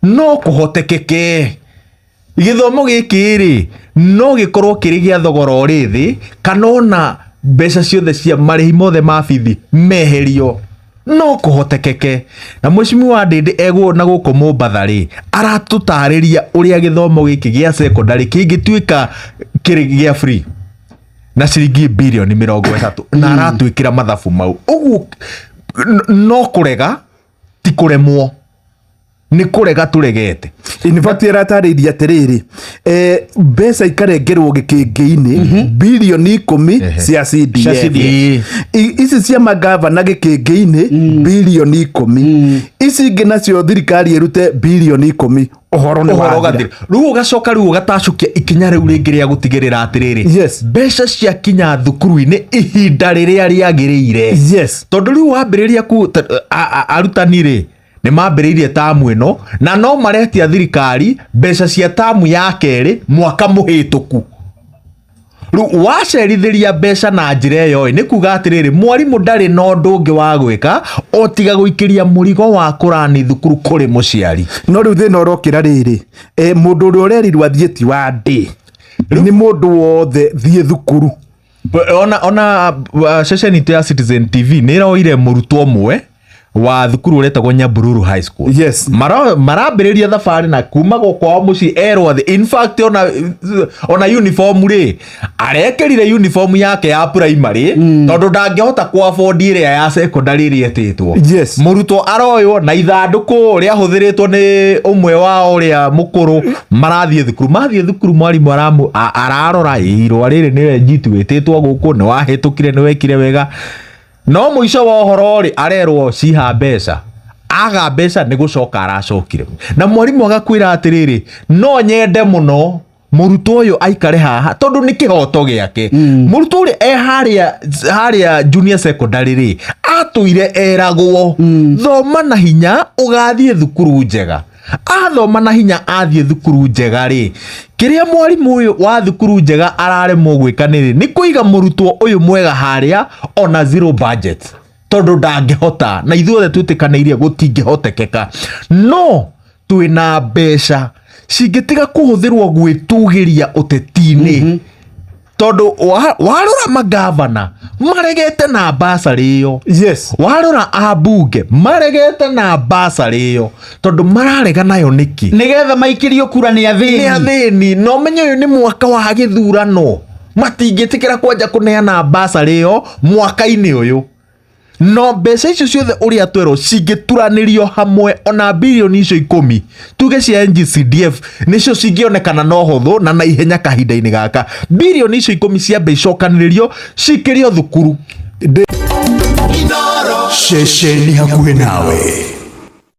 No kũhotekeke gĩthomo gĩkĩ rĩ no gĩkorwo kĩrĩ gĩa thogora ũrĩ thĩ, kana ona mbeca ciothe cia marĩhi mothe ma bithi meherio, no kũhotekeke. Na Mheshimiwa Ndĩndĩ egũ na gũkũ Mombatha rĩ, aratũtarĩria ũrĩa gĩthomo gĩkĩ gĩa secondary kĩngĩtuĩka kĩrĩ gĩa free na ciringi birioni 30, na aratwĩkĩra mathabu mau ũguo. No kũrega ti kũremwo, nĩ kũrega tũregete. In fact, ĩratarĩirie atĩrĩrĩ, mbeca ikarengerwo gĩkĩngĩ-inĩ birioni 10 cia Cia CDF. CDF. Ici cia magavana gĩkĩngĩ-inĩ birioni 10, ici ingĩ nacio thirikari ĩrute birioni 10, ũhoro nĩ ũhoro wathira. ũgathira. Rĩu ũgacoka rĩu ũgatacũkia ikinya rĩu rĩngĩ rĩa gũtigĩrĩra atĩrĩrĩ, mbeca ciakinya thukuru-inĩ ihinda rĩrĩa rĩagĩrĩire. Tondũ rĩu wambĩrĩria ku arutani rĩ, nĩ mambĩrĩirie tamu ĩno na no maretia thirikari mbeca cia tamu ya kerĩ mwaka mũhĩtũku. Rĩu wacerithĩria mbeca na njĩra ĩyo ĩ, nĩ kuga atĩrĩrĩ, mwarimũ ndarĩ na ũndũ ũngĩ wa gwĩka o tiga gũikĩria mũrigo wa kũrani thukuru kũrĩ mũciari. No rĩu thĩna ũrokĩra rĩrĩ, mũndũ ũrĩa ũrerirwo athiĩ ti wa ndĩ, nĩ mũndũ wothe thiĩ thukuru. Ona ceceni itũ ya Citizen TV nĩ ĩroire mũrutwo ũmwe wa thukuru ũretagwo Nyabururu High School. Marambĩrĩria thabarĩ na kuma kwao mũciĩ erwo thĩ. In fact, ona uniform rĩ, arekĩrire uniform yake ya primary tondũ ndangĩhota ku afford ĩrĩa ya secondary ĩrĩa ĩtĩtwo. Mũrutwo aroywo na ithandũkũ rĩahũthĩrĩtwo nĩ ũmwe wao ũrĩa mũkũrũ, marathiĩ thukuru. Mathiĩ thukuru, mwarimũ ararora, "Ĩ, irũa rĩrĩ nĩwe njiti wĩtĩtwo gũkũ, nĩ wahĩtũkire, nĩ wekire wega." No mũico wa ũhoro rĩ, arerwo ciha mbeca, aga mbeca nĩ gũcoka aracokire, na mwarimũ agakwĩra atĩrĩrĩ, no nyende mũno mũrutwo ũyũ aikare haha tondũ nĩ kĩhoto gĩake. Mũrutwo ũrĩa e harĩa junior secondary rĩ, atũire eragwo thoma na hinya ũgathiĩ thukuru njega. Athoma na hinya athiĩ thukuru njega rĩ, kĩrĩa mwarimũ ũyũ wa thukuru njega araremwo gwĩka nĩ rĩ, nĩ kũiga mũrutwo ũyũ mwega harĩa ona zero budget, tondũ ndangĩhota, na ithuothe twĩtĩkanĩirie gũtingĩhotekeka. No twĩna mbeca cingĩtiga kũhũthĩrwo gwĩtũgĩria ũteti-inĩ, tondũ warora magavana maregete na basarĩ ĩyo. Warora ambunge maregete na basarĩ ĩyo, tondũ mararega nayo nĩkĩ? Nĩgetha maikĩrio kura nĩ nĩ athĩni. Athĩni. Na ũmenye ũyũ nĩ mwaka wa gĩthurano, matingĩtĩkĩra kwanja kũneana basarĩ ĩyo mwaka-inĩ ũyũ. No mbeca icio ciothe ũrĩa twerwo cingĩturanĩrio hamwe, ona birioni icio 10 tuge cia NGCDF nĩcio cingĩonekana na ũhũthũ na naihenya kahinda-inĩ gaka, birioni icio 10 ciambe icokanĩrĩrio cikĩrio thukuru. Ceceni hakuhĩ nawe.